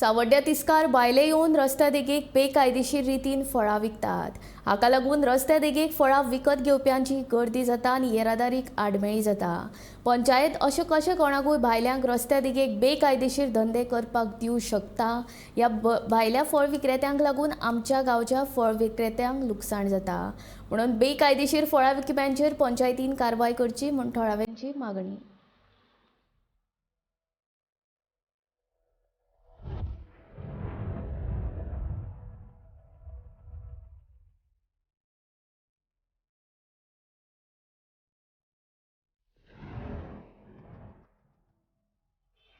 सावड्ड्या तिस्कार भायले येवन रस्त्या देगेक बेकायदेशीर रितीन फळां विकतात. हाका लागून रस्त्या देगेक फळां विकत घेवप्यांची गर्दी जाता आनी येरादारीक आडमेळी जाता. पंचायत अशें कशें कोणाकूय भायल्यांक रस्त्या देगेक बेकायदेशीर धंदे करपाक दिवं शकता? ह्या भायल्या फळ विक्रेत्यांक लागून आमच्या गांवच्या फळ विक्रेत्यांक लुकसाण जाता. म्हणून बेकायदेशीर फळां विकप्यांचेर पंचायतीन कारवाय करची म्हूण थळाव्यांची मागणी.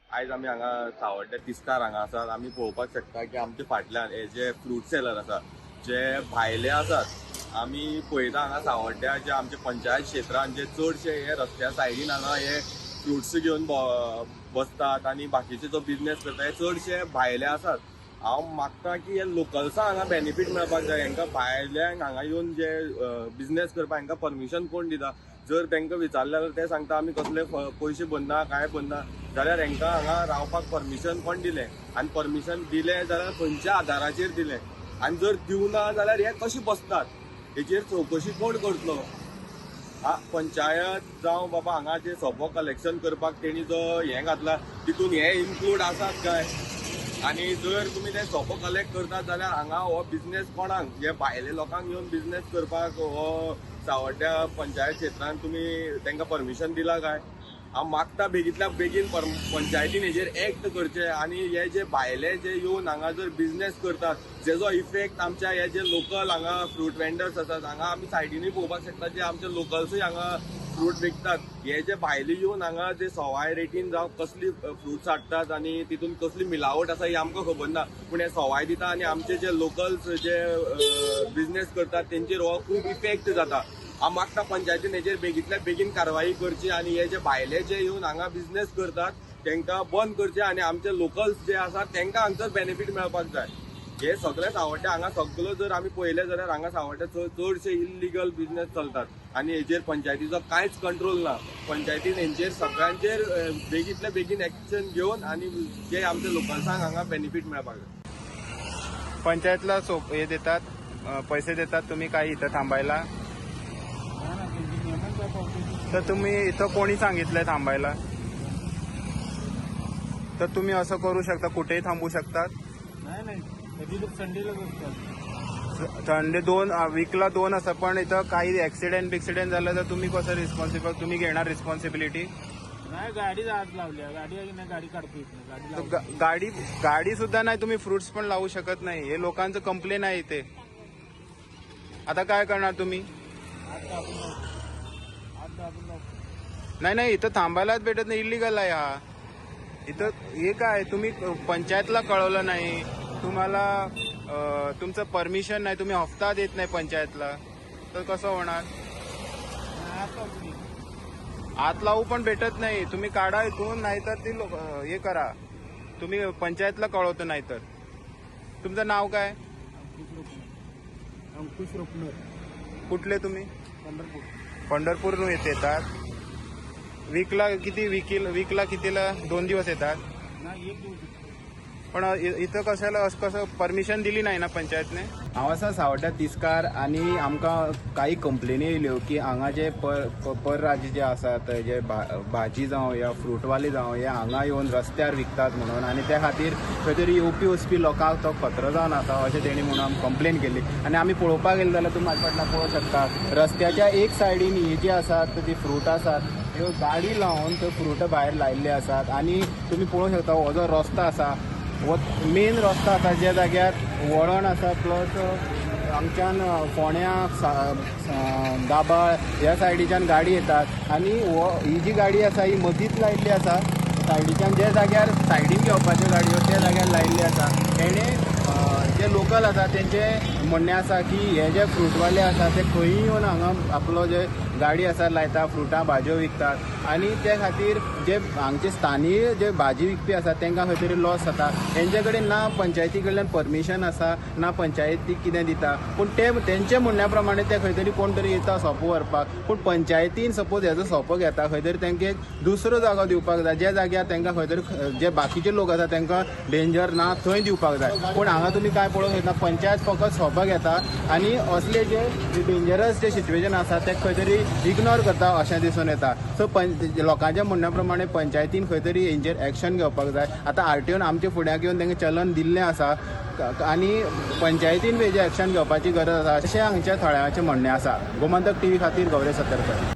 आयज आमी हांगा सावड्ड्या तिस्कार हांगा आसात. आमी पळोवपाक शकता की आमच्या फाटल्यान हे जे फ्रूट सेलर आसात जे भायले आसात, आमी पळयता हांगा सावड्ड्या जे आमच्या पंचायत क्षेत्रान जे चडशे हे रस्त्या सायडीन हांगा हे फ्रुट्स घेवन बसतात आनी बाकीचे जो बिजनेस करता हे चडशे भायले आसात. हांव मागता की हे लोकल्सां हांगा बेनिफीट मेळपाक जाय. हांकां भायल्यांक हांगा येवन जे बिजनेस करपाक हांकां परमिशन कोण दिता? जर तांकां विचारलें जाल्यार ते सांगता आमी कसले पयशे भरना, कांय भरना. जाल्यार हांकां हांगा रावपाक परमिशन कोण दिलें? आनी परमिशन दिलें जाल्यार खंयच्या आदाराचेर दिलें? आनी जर दिवना जाल्यार हे कशें बसतात? हेचेर चवकशी कोण करतलो? हा, पंचायत जावं बाबा हांगा जे सोपो कलेक्शन करपाक तेणी जो हें घातला तितून हे इन्क्लूड आसात काय? आनी जर तुमी ते सोपो कलेक्ट करतात जाल्यार हांगा हो बिजनेस कोणाक, जे भायले लोकांक येवन बिजनेस करपाक हो सावड्ड्या पंचायत क्षेत्रान तुमी तांकां परमिशन दिला काय? हांव मागता बेगींतल्या बेगीन पंचायतीन हेजेर एक्ट करचे आनी हे जे भायले जे येवन हांगा जर बिजनेस करतात जेजो इफेक्ट आमच्या हे जे लोकल हांगा फ्रूट वेंडर्स आसात, हांगा आमी सायडीनूय पळोवपाक शकता जे आमचे लोकल्सूय हांगा फ्रूट विकतात. हे जे भायले येवन हांगा जे सवाय रेटीन जावं कसली फ्रुट्स हाडटात आनी तितून कसली मिलावट आसा ही आमकां खबर ना, पूण हे सवाय दिता आनी आमचे जे लोकल्स जे बिजनेस करतात तेंचेर हो खूब इफेक्ट जाता. हांव मागता पंचायतीन हेजेर बेगींतल्या बेगीन कारवाई करची आनी हे जे भायले जे येवन हांगा बिजनेस करतात तांकां बंद करचे आनी आमचे लोकल्स जे आसात तांकां हांगसर बेनिफीट मेळपाक जाय. हे सगळे सावड्ड्या हांगा सगळो जर आमी पळयलें जाल्यार हांगा सावड्ड्या चडशे इल्लिगल बिजनेस चलतात आनी हेजेर पंचायतीचो कांयच कंट्रोल ना. पंचायतीन हेंचेर सगळ्यांचेर बेगींतल्या बेगीन एक्शन घेवन आनी जे आमच्या लोकल्सांक हांगा बेनिफीट मेळपाक जाय. पंचायतला हे देतात, पैसे देतात तुम्ही काही इथं थांबायला? तर तुम्ही इथं कोणी सांगितलंय थांबायला? तर तुम्ही असं करू शकता, कुठेही थांबू शकतात. नाही नाही, कधी तर संडेलाच असतात. संडे 2 वीकला 2 असतात. पण इथं काही ऍक्सिडेंट बिक्सिडेंट झालं तर तुम्ही कसं रिस्पॉन्सिबल, तुम्ही घेणार रिस्पॉन्सिबिलिटी? नाही, गाडीच आज लावली, गाडी नाही, गाडी काढतो इथनं, गाडी लावली. गाडी सुद्धा नाही, तुम्ही फ्रुट्स पण लावू शकत नाही. हे लोकांचं कंप्लेन आहे इथे. आता काय करणार तुम्ही? नाही नाही, इथं थांबायलाच भेटत नाही, इलिगल आहे हा. इथं हे काय, तुम्ही पंचायतला कळवलं नाही, तुम्हाला तुमचं परमिशन नाही, तुम्ही हफ्ता देत नाही पंचायतला, तर कसं होणार? आत लावू पण भेटत नाही. तुम्ही काढा इथून, नाहीतर ती लोक हे करा, तुम्ही पंचायतला कळवतो नाहीतर. तुमचं नाव काय? अंकुश रुपनर. कुठले तुम्ही? पंढरपूर. पंढरपूरहून येतात. वीकला किती, वीकला कितीला 2 दिवस येतात? नाही, 1 दिवस. पण इथं कशाला असं कसं परमिशन दिली नाही ना पंचायतने? हांव आसा सावड्ड्या तिस्कार आनी आमकां काही कंप्लेनी येयल्यो की हांगा जे परराज्य जे आसात, जे भाजी जावं या फ्रूटवाले जावं, हे हांगा येवन रस्त्यार विकतात म्हणून, आनी त्या खातीर खंय तरी येवपी वचपी लोकांक तो खतरो जावन आसा अशें तेणी म्हणून आमी कंप्लेन केली. आनी आमी पळोवपाक गेले जाल्यार तुमी म्हाज्या फाटल्यान पळोवंक शकता, रस्त्याच्या एक सायडीन ही जी आसात ती फ्रूट आसात, ह्यो गाडी लावन त्यो फ्रूट भायर लायिल्ले आसात. आनी तुमी पळोवंक शकता हो जो रस्तो आसा हो मेन रस्तो आसा, ज्या जाग्यार वळण आसा, प्लस हांगच्यान फोंड्या, दाबाळ ह्या सायडीच्यान गाडी येतात. आनी ही जी गाडी आसा ही मदींच लायिल्ली आसा, सायडीच्यान ज्या जाग्यार सायडीन घेवपाच्यो गाडयो त्या जाग्यार लायिल्ली आसा. तेणे जे लोकल आसा तेंचें म्हणणें आसा की हे जे फ्रूटवाले आसा ते खंयी येवन हांगा आपलो जे गाडी आसा लायता, फ्रुटां भाजयो विकतात आनी ते खातीर जे हांगचे स्थानीय जे भाजी विकपी आसा तांकां खंय तरी लॉस जाता. तेंचे कडेन ना पंचायती कडल्यान परमिशन आसा, ना पंचायती कितें दिता, पूण ते तेंचे म्हणण्या प्रमाणे ते खंय तरी कोण तरी येता सोपो व्हरपाक. पूण पंचायतीन सपोज हेजो सोपो घेता, खंय तरी तांकां एक दुसरो जागो दिवपाक जाय, ज्या जाग्यार तांकां खंय तरी जे बाकीचे लोक आसा तांकां डेंजर ना थंय दिवपाक जाय. पूण हांगा तुमी काय पळोवंक शकता, पंचायत फकत सोपो घेता आनी असले जे डेंजरस जे सिच्युएशन आसा ते खंय तरी इग्नोर करता अशें दिसून येता. सो लोकांच्या म्हणण्या प्रमाणे पंचायतीन खंय तरी हेंचेर एक्शन घेवपाक जाय. आतां आरटीओन आमच्या फुड्याक येवन तांकां चलन दिल्लें आसा आनी पंचायतीन बी हेजेर एक्शन घेवपाची गरज आसा अशें हांगच्या थळाव्यांचें म्हणणें आसा. गोमंतक टीव्ही खातीर गौरेश सतरकर.